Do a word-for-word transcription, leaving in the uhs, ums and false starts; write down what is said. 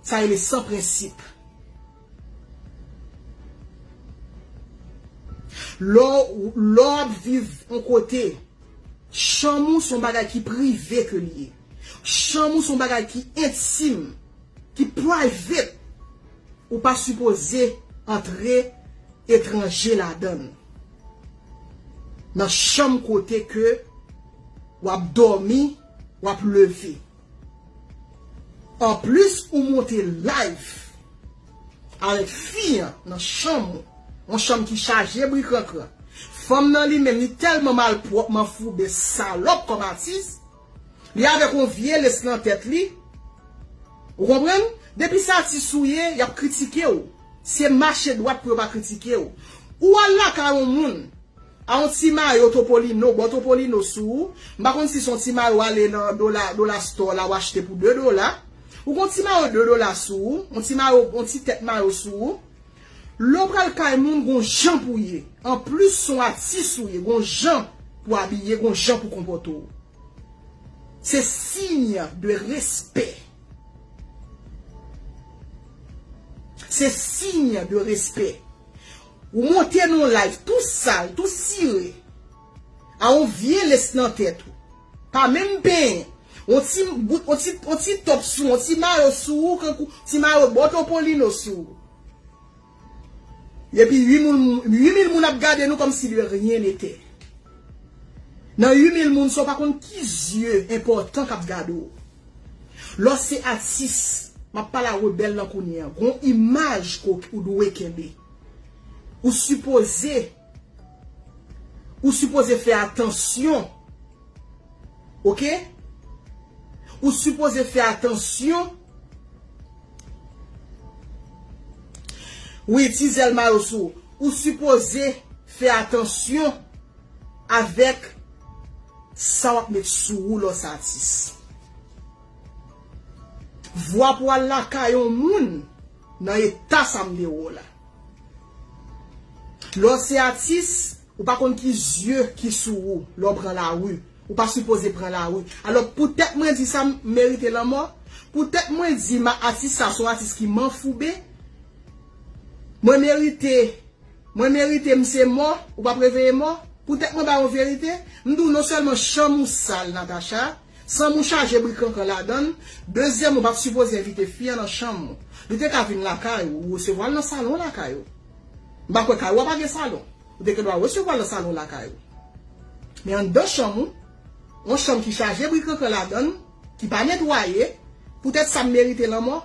Sa rele san prensip. Lè w, lè w ap viv yon kote, chanm ou se yon bagay ki prive ke li ye. Chanm ou se yon bagay ki entim, ki private. Ou pa sipoze antre etranje ladan l. Nan chanm kote ke w ap dòmi, w ap leve. Anplis, ou monte live avèk fi an nan chanm ou. Yon chanm ki chaje bri krankran. Fanm nan li menm, li tèlman malpwòp, manfouben, salòp kòm atis. Li avèk yon vye lès nan tèt li. Ou konprann? Depi se atis ou ye, y ap kritike w. Se mache dwat pou yo pa kritike w. Ou al lakay yon moun, a yon ti mayo Topolino, bò Topolino sou ou. M pa konn si se yon ti mayo ale nan dola, dola store la ou achte pou de dola. Ou gon ti mayo de dola sou ou, yon ti mayo, yon ti tèt mayo sou ou. Lè w pral kay moun, gon jan pou ye. Anplis, se yon atis ou ye, gon jan pou abiye, gon jan pou konpòte w. Se siy de respè. Se siy de respè. Ou monte nan live tou sal, tou sire. A yon vye lès nan tèt ou. Pa menm penyen. On ti bout, on ti, on ti top sou, on ti mayo sou ou, kankou ti mayo bò Topolino sou ou. Epi uit mil, uit mil moun ap gade nou kòmsi de rien n'était. Nan uit mil moun sa, w pa konn ki zye enpòtan k ap gade w. Lè w se atis, m ap pale a rebèl lan kounye a. Gon imaj ke w dwe kenbe. Ou sipoze, ou sipoze fè atansyon. Oke? Ou sipoze fè atansyon. Wi, ti zèl mayo sou. Ou sipoze fè atansyon avèk sa w ap met sou ou lè w se atis. Vwa pou al lakay yon moun nan eta sa m te wè w la. Lè w se atis, ou pa konn ki zye ki sou ou lè w pran lari. Ou pa sipoze pran lari. Alò, poutèt mwen di sa m merite lanmò, poutèt mwen di ma atis sa se yon atis ki manfouben, mwen merite, mwen merite m se mò, ou p ap reveye mò, poutèt mwen ba yon verite, m di w non sèlman chanm ou sal, Natacha, chanm ou chaje bri krankran ladan l, dezyèm, ou p ap sipoze envite fi an nan chanm ou. Li te ka vin lakay ou, ou resevwa l nan salon lakay ou. M pa kwè kay ou a pa gen salon. Ou te gen dwa resevwa l nan salon lakay ou. Men anndan chanm ou, yon chanm ki chaje bri krankran ladan l, ki pa netwaye, poutèt sa m merite lanmò,